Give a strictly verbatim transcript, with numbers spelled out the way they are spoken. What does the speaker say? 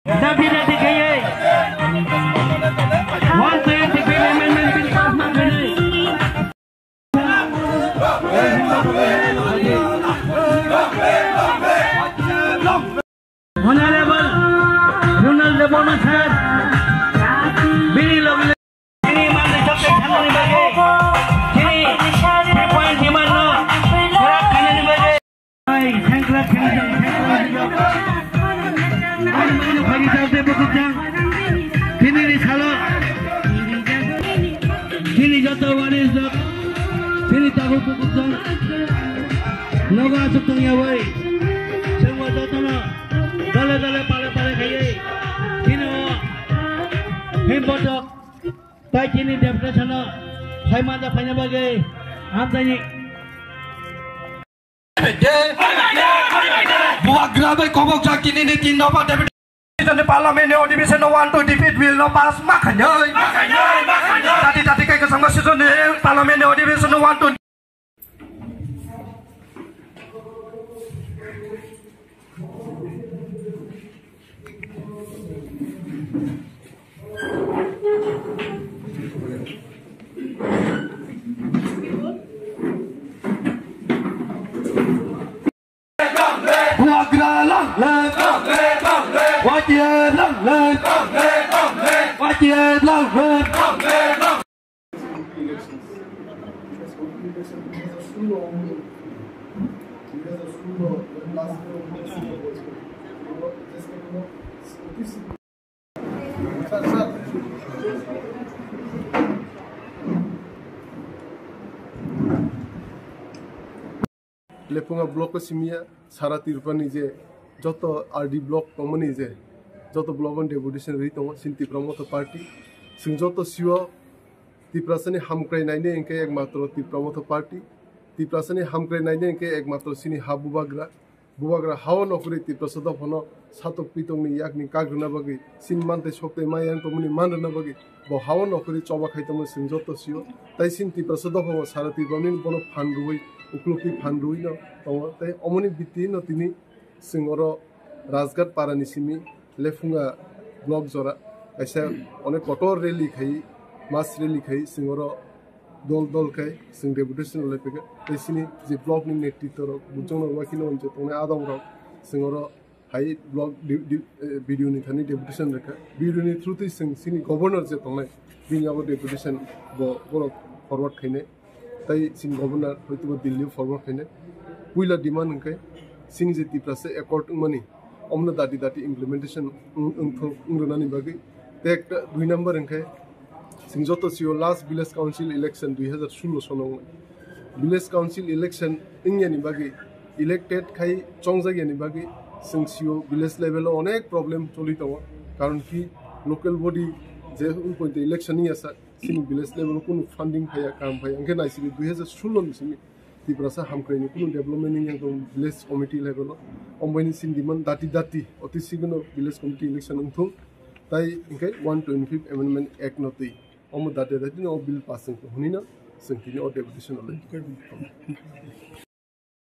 Dabi dabi kaiye one twenty-five amendment bill pass ma khainai. Honorable Ronald Debbarma sir, bini loge loge bini manwi chokchai thangmani bagwi, bini three point demand no pura khainani bagwi. Ai, thank you, thank you, thank you. Ani bagwi no phaidi charte bukukjang. Tini ni salo. Tini joto wani jot. Tini tabuk bukukjang. Nogo asuk tongya bai. Chwngbo jotono dale dale pale pale khaiwi tini o himbotok tai tini deputation-o phai manja phaina bagwi amchaini. Bubagra bai kobok jak tini ni tin dopha deputation. Parliament ni adhibeshon no one twenty-five bill no pass ma khainai. Dati dati kai kwchangma session ni parliament ni adhibeshon no one twenty. Bubagra long live! Y T F long live! Y T F long live! Lephunga block o simiya sara Tripura ni je joto R D block tongmani je joto block o deputation ri tongo sin Tipra Motha Party. Sing joto sio Tiprasani hamkrai naini hingke ekmatro Tipra Motha Party. Tiprasani hamkrai naini hingke ekmatro sini ha Bubagra. Bubagra hao nokri Tiprasa dophano satok pitokni yakni kagrina bagwi sin mantei soktei mayang tongmani manrina bagwi bo hao nokri choba khai tongmani sing joto sio. Tai sin Tiprasa dophano sara Tiprani bono phan rwi uklukni phan rwi no tongo. Tai omoni biti no tini sing oro Rajghat parani simi Lephunga block jora kaisa onek kotor rally khai, mass rally khai sing oro dol dol khai sing deputation rok lai phaikha. Tai sini je block ni netritwa rok bujong rok wakino je tongnai adong rok sing oro hai block di-, di-, eh, B D O ni thani deputation rwkha. B D O ni through twi sing sini governor je tongnai bini abo deputation bo borok forward khainai. Tai sini governor hoitobo Delhi forward khainai. Puila demand hwnkhe sini je Tiprasa accord wngmani omno dati dati implementation wng-, wngthok wngrwnani bagwi. Tei ekta dui number hwnkhe Chwng joto sio last village council election dui hazar sullo sono wngnai. Village council election wngyani bagwi, elected khai chongjakyani bagwi chwng sio village level o onek problem choli tongo. Karon ki local body je wng poito election wngya sa, chini village level o kunu funding phaiya, kam phaiya. Hwnkhe naisidi dui hazar sullo ni simi Tiprasa hamkraini kunu development wngya tong village committee level o. Ombaini chini demand dati dati oti sigino village committee election wngthung. Tai hwnkhe one twenty-fifth Amendment Act no twi omo dati dati no o bill pass wngthung hwnwi no chwng tini o deputation o lai.